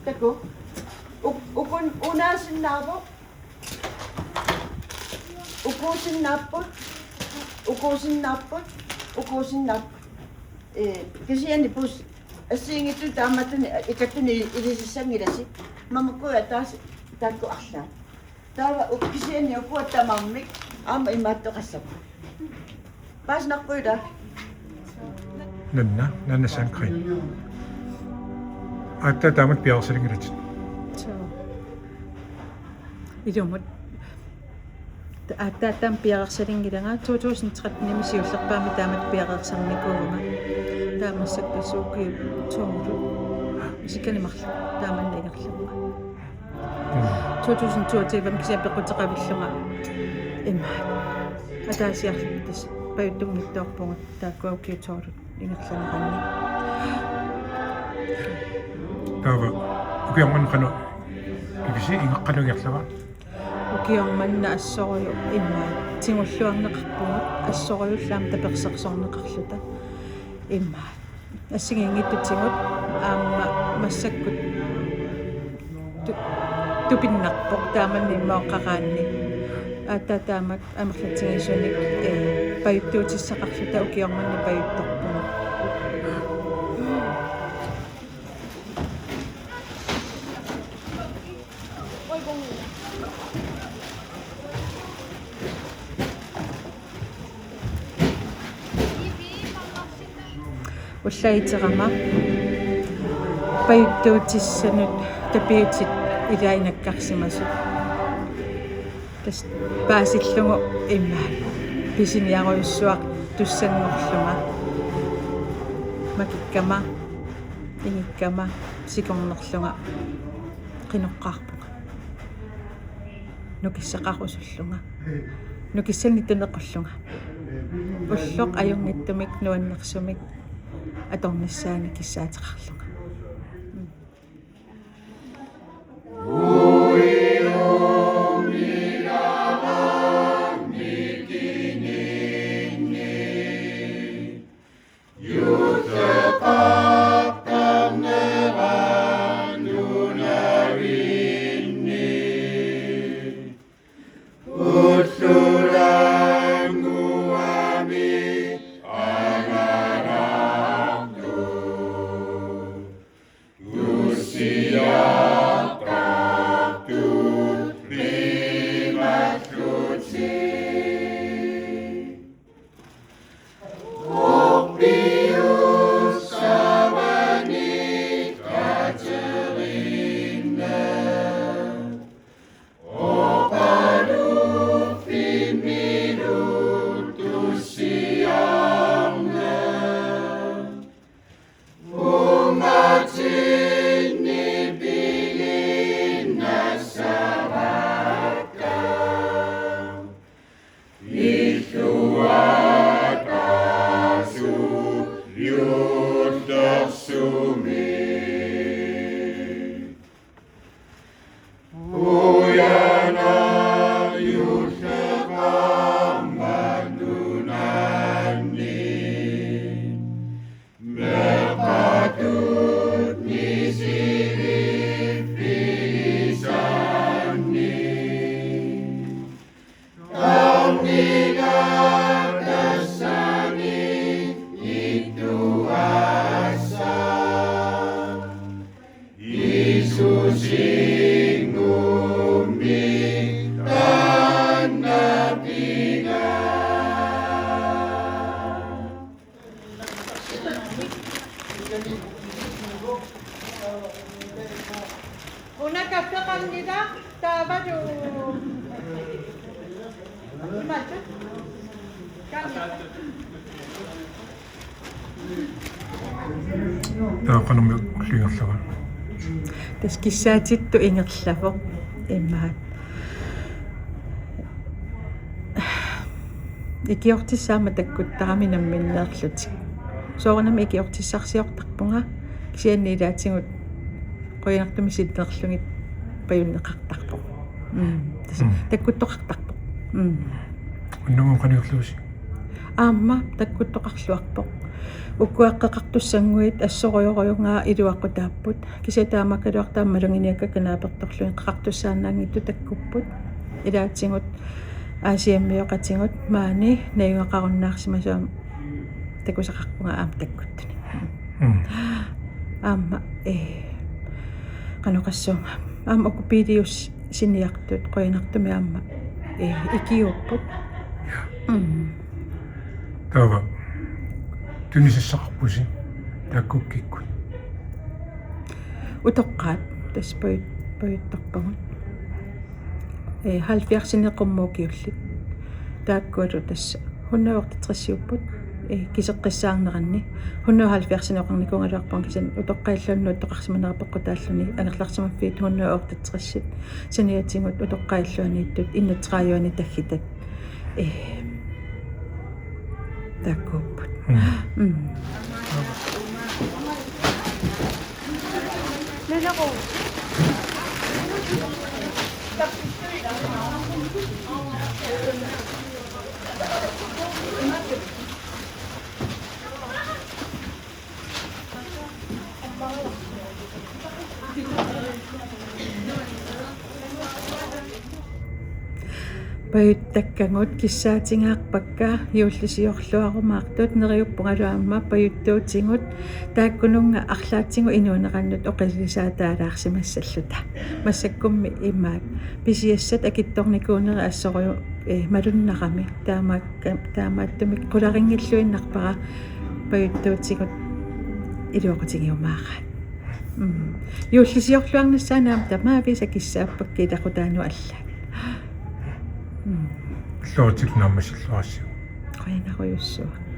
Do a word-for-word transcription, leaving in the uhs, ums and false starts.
Taku. Uk-, ukun unaasinnaavoq. Ukuusinnaapput. Ukuusinnaapput. Ukuusinnaapput. Ee, kisianni pus assigiinngitsut taamaattunik ikattuni ilisissanngilasi. Mamakku ataaseq taakku arlaat. Taava uk-, kisianni ukua tamarmik aamma imaattoqassapput. Paasinnarput ila. Nanna, Nanna Sandgreen. Aatsaat taamatut piareersalinngilatit. Suu. Ilumut. Aatsaat taama piareersalinngilara, to tusind tretten-imi siullerpaamik taamatut piareersarnikuuvunga. Taava massakkut tassa ukiut tolv. Isikkanik marluk taamanna ingerlavoq. Mm. To tusind toogtyve-mi kisianni peqquteqavillunga immaqa. Ataasiarluta tassa pajuttunngitsoorpugut taakkua ukiut tolv ingerlaneranni. Taava ukioq manna qanoq, P P C ingaqqalu ingerlava? Ukioq manna assorujuk immaqa tigulluarneqarpugut, assorujullu aamma tapersersorneqarluta immaqa. Assigiinngitsutigut aamma massakkut tu-, tupinnarpoq taamanna immaqa oqaraanni. Aatsaat taamatut amerlatigisunik, ee, pajuttuutissaqarluta ukioq manna pajuttorpugut. Ullaaq iterama pajuttuutissanut tapiutit ilai nakkarsimasut. Tassa paasillugu immaqa pisiniarujussuartussanngorlunga. Makikkama, ingikkama, sikornerlunga, qinoqqaarpunga. Nukissaqarusullunga. Nukissannik tunequllunga. Ulloq ajunngitsumik nuannersumik atornissaanut kissaateqarlunga. Una kaffeqarnila taavalu. Imaattoq. Taava qanormi ullup ingerlava? Tassa kissaatittut ingerlavoq immaqa. Ikiortissaq aamma takkuttarami namminneerlutik. Soorunami ikiortissarsiortarpunga, kisianni ilaatigut qujanartumik sinnerlugit pajunneqartarpoq. Mm. Tassa Mm. takkuttoqartarpoq. Mm. Unnuk qanoq ingerlavosi? Aamma takkuttoqarluarpoq. Ukua qeqartussannguit assorujussuaq iluaqutaapput. Kisianni taamaakkaluartoq aamma maluginiakkakka naapertorlugit qeqartussaannaanngitsut takkupput. Ilaatigut Aasiammioqatigut maani najugaqarunnaarsimasut aamma takusaqarpunga aamma takkuttunik. Mm. Aamma, eh, qanoq oqassuunga. Aamma uku biiliussiniartut qujanartumik aamma, eh, ikiuupput. Mm. Taava tunisassaqarpusi taakku kikkut? Utoqqaat tassa paju-, pajuttorpagut. Eh, halvfjerdsinik qummut ukiullit. Taakkualu tassa hundrede otteogtresiupput, eh, kiseqqissaarneranni. Hundrede halvfjerdsinik oqarnikuugaluarpunga kisianni utoqqaat illuanni nuuttoqarsimanerat peqqutaalluni angerlarsimaffiit hundrede otteogtresit. Saniatigut utoqqaat illuanniittut enogtredivenik taggitat. Eh, taakkuupput. Mm. Mm. Pajuttakkagut kissaatigaarpakka, juullisiorluarumaartut. Neriuppungalu aamma pajuttuutigut taakkununnga arlaatigut inuunerannut oqilisaataalaarsimassalluta. Massakkummi imaat pisiassat akitsornikuunerat assorujuk, eh, malunnarami. Taamaakka-, taamaattumik qularinngilluinnarpara pajuttuutigut iluaqutigiumaaraat. Mm. Juullisiorluarnissaanut aamma tamaavisa kissaappakka ilaqutaanut allaat. Mm. Illuatillu naammassilluarsiuk. Qujanarujussuaq.